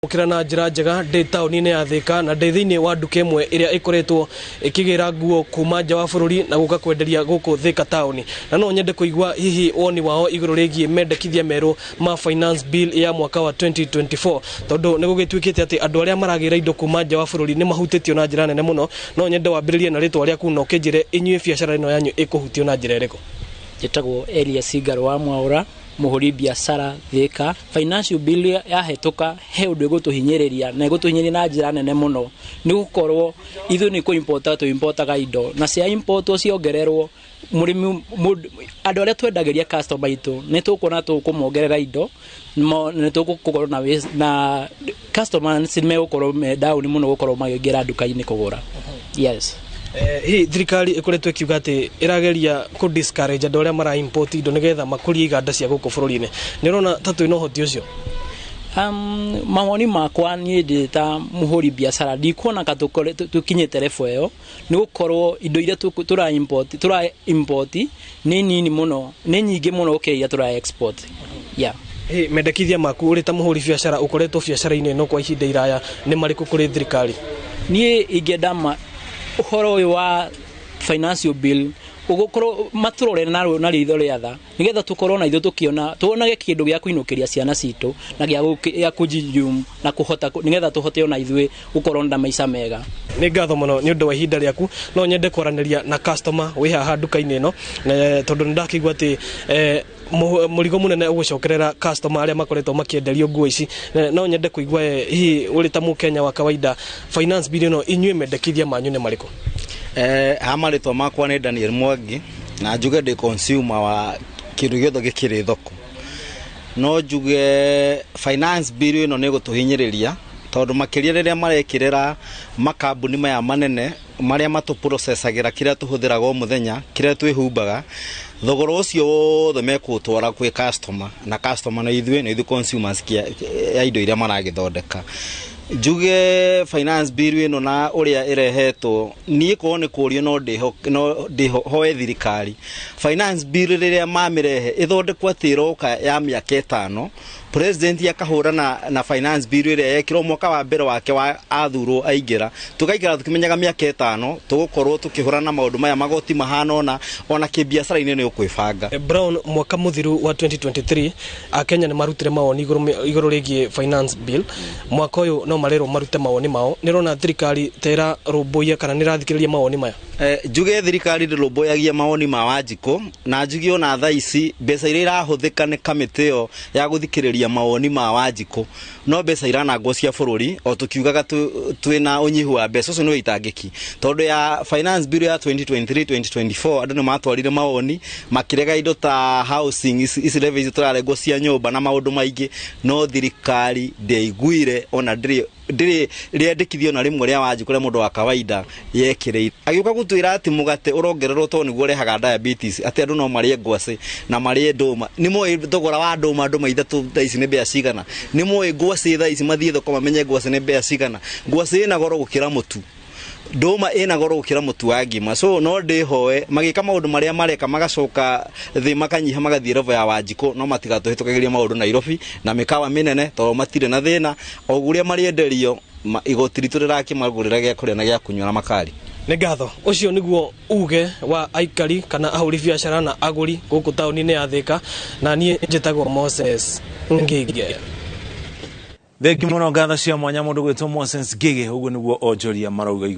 Ũkĩra na njĩra njega ndĩ taũni-inĩ ya Thĩka na ndĩ thĩinĩ wa nduka ĩmwe ĩrĩa ĩkoretwo ĩkĩgĩra nguo kuma nja wa bũrũri na gũka kwenderia gũkũ Thĩka taũni. Na no nyende kũigua hihi woni wao igũrũ rĩgiĩ mendekithia merũ ma finance bill ya mwaka wa 2024, tondũ nĩ gũgĩtuĩkĩte atĩ andũ arĩa maragĩra indo kuma nja wa bũrũri nĩ mahutĩtio na njĩra nene mũno. No nyende wambĩrĩrie na rĩtwa rĩaku na ũkĩnjĩre inyuĩ biacara ĩno yanyu ĩkũhutio na njĩra ĩrĩkũ. Njĩtagwo Elias Ngaro wa Mwaũra, mũhũri biacara Thĩka. Financial bill yahĩtũka, he ũndũ ĩgũtũhinyĩrĩria, na ĩgũtũhinyĩrĩria na njĩra nene mũno, nĩ gũkorwo ithuĩ nĩ kũ-importa tũ-importaga indo, na cia importwo ciongererwo mũrĩmi, andũ arĩa twendagĩria, customer aitũ, nĩ tũkuona tũkũmongerera indo, nĩ tũgũkorwo na customers nĩ megũkorwo me down mũno gũkorwo makĩingĩra nduka-inĩ kũgũra, yes. Hihi thirikari ĩkoretwo ĩkiuga atĩ ĩrageria kũ discourage andũ arĩa mara import indo nĩgetha makũrie iganda cia gũkũ bũrũri-inĩ, nĩ ũrona ta twĩna ũhoti ũcio? Mawoni makwa niĩ ndĩ ta mũhũri biacara, ndikuona ka tũkinyĩte level ĩyo, nĩ gũkorwo indo iria tũra import nĩ nini mũno, nĩ nyingĩ mũno gũkĩra iria tũra export, yeah. Hihi mendekithia maku ũrĩ ta mũhũri biacara ũkoretwo biacara-inĩ ĩno kwa ihinda iraya nĩ marĩkũ kũrĩ thirikari? Niĩ ingĩenda ũhoro ũyũ wa financial bill ũgũkorwo matũrore na ritho rĩa tha, nĩgetha tũkorwo na ithuĩ tũkĩona tuonage kĩndũ gĩa kũinũkĩria ciana citũ na gĩa kũjijumu na kũhota nĩgetha tũhote ona ithuĩ gũkorwo na maica mega. Nĩ ngatho mũno nĩ ũndũ wa ihinda rĩaku. No nyende kwaranĩria na customer wĩ haha nduka-inĩ ĩno, tondũ nĩ ndakĩigua atĩ mũrigo mũnene ũgũcokerera customer arĩa makoretwo makĩenderio nguo ici. No nyende kũigua, hihi ũrĩ ta mũkenya wa kawaida, finance bill ĩno, inyuĩ mendekithia manyu nĩ marĩkũ? Ha marĩtwa makwa nĩ Daniel Mwangi, na njuge ndĩ consumer wa kĩndũ gĩothe gĩkĩrĩ thoko. No njuge finance bill ĩno nĩ ĩgũtũhinyĩrĩria, tondũ makĩria rĩrĩa marekĩrĩra makambuni maya manene marĩa matũprocessagĩra kĩrĩa tũhũthĩraga o mũthenya, kĩrĩa twĩhumbaga, thogora ũcio wothe mekũtwara kwĩ customer, na customer nĩ ithuĩ consumers ya indo iria maragĩthondeka. Njuge finance bill ĩno na ũrĩa ĩrehetwo, niĩ korwo nĩ kũrio, no ndĩhoe thirikari finance bill rĩrĩa mamĩrehe ĩthondekwo atĩ ĩroka ya mĩaka 5, president akahũrana na finance bill ĩrĩa yekĩrwo mwaka wa mbere wake wa athurwo aingĩra, tũgaikara tũkĩmenyaga mĩaka 5 tũgũkorwo tũkĩhũrana na maũndũ maya, magoti mahana ona kĩbiacara-inĩ nĩ ũkwĩbanga. Brown, mwaka mũthiru wa 2023 akenya nĩ marutire mawoni igũrũ rĩgiĩ finance bill. Mwaka ũyũ no marerwo marute mawoni mao. Nĩ ũrona thirikari ta ĩrarũmbũiya kana nĩ ĩrathikĩrĩria mawoni maya? Njuge thirikari ndĩrũmbũyagia mawoni ma Wanjikũ, na njuge ona thaa ici mbeca iria irahũthĩka nĩ kamĩtĩ ĩyo ya gũthikĩrĩria mawoni ma Wanjikũ no mbeca iranangwo cia bũrũri, o tũkiugaga twĩna ũnyihu wa mbeca. Ũcio nĩ wĩitangĩki, tondũ ya finance bill ya 2023 2024 andũ nĩ matwarire mawoni makĩrega indo ta housing, ici levy ici tũrarengwo cia nyũmba na maũndũ maingĩ, no thirikari ndĩaiguire, ona ndĩrĩ rĩandĩkithio na rĩmwe rĩa Wanjikũ rĩa mũndũ wa kawaida yekĩrĩire. Agĩũka gũtwĩra atĩ mũgate ũrongererwo tondũ nĩguo ũrehaga diabetes, atĩ andũ no marĩe ngwacĩ na marĩe ndũma. Nĩ moĩ thogora wa ndũma 3 thaa ici nĩ mbea cigana? Nĩ moĩ ngwacĩ thaa ici? Mathiĩ thoko mamenye ngwacĩ nĩ mbea cigana. Ngwacĩ ĩna goro gũkĩra mũtu, ndũma ĩna goro gũkĩra mũtu wa ngima. So no ndĩhoe magĩka maũndũ marĩa mareka, magacoka thĩ, makanyiha, magathiĩ level ya Wanjikũ, no matigatũhĩtũkagĩria maũndũ Nairobi na mĩkawa mĩnene, tondũ matirĩ na thĩna o ũrĩa marĩenderio igoti ritũ rĩrakĩmagũrĩra gĩa kũrĩa na gĩa kũnyua na makari. Nĩ ngatho. Ũcio nĩguo uge wa aikari kana ahũri biacara na agũri gũkũ taũni-inĩ ya Thĩka, na niĩ njĩtagwo Moses Ngige. Thengi mũno, ngatho cia mwanya mũndũ gwĩtwo Moses Ngige. Ũguo nĩguo onjoria marauga.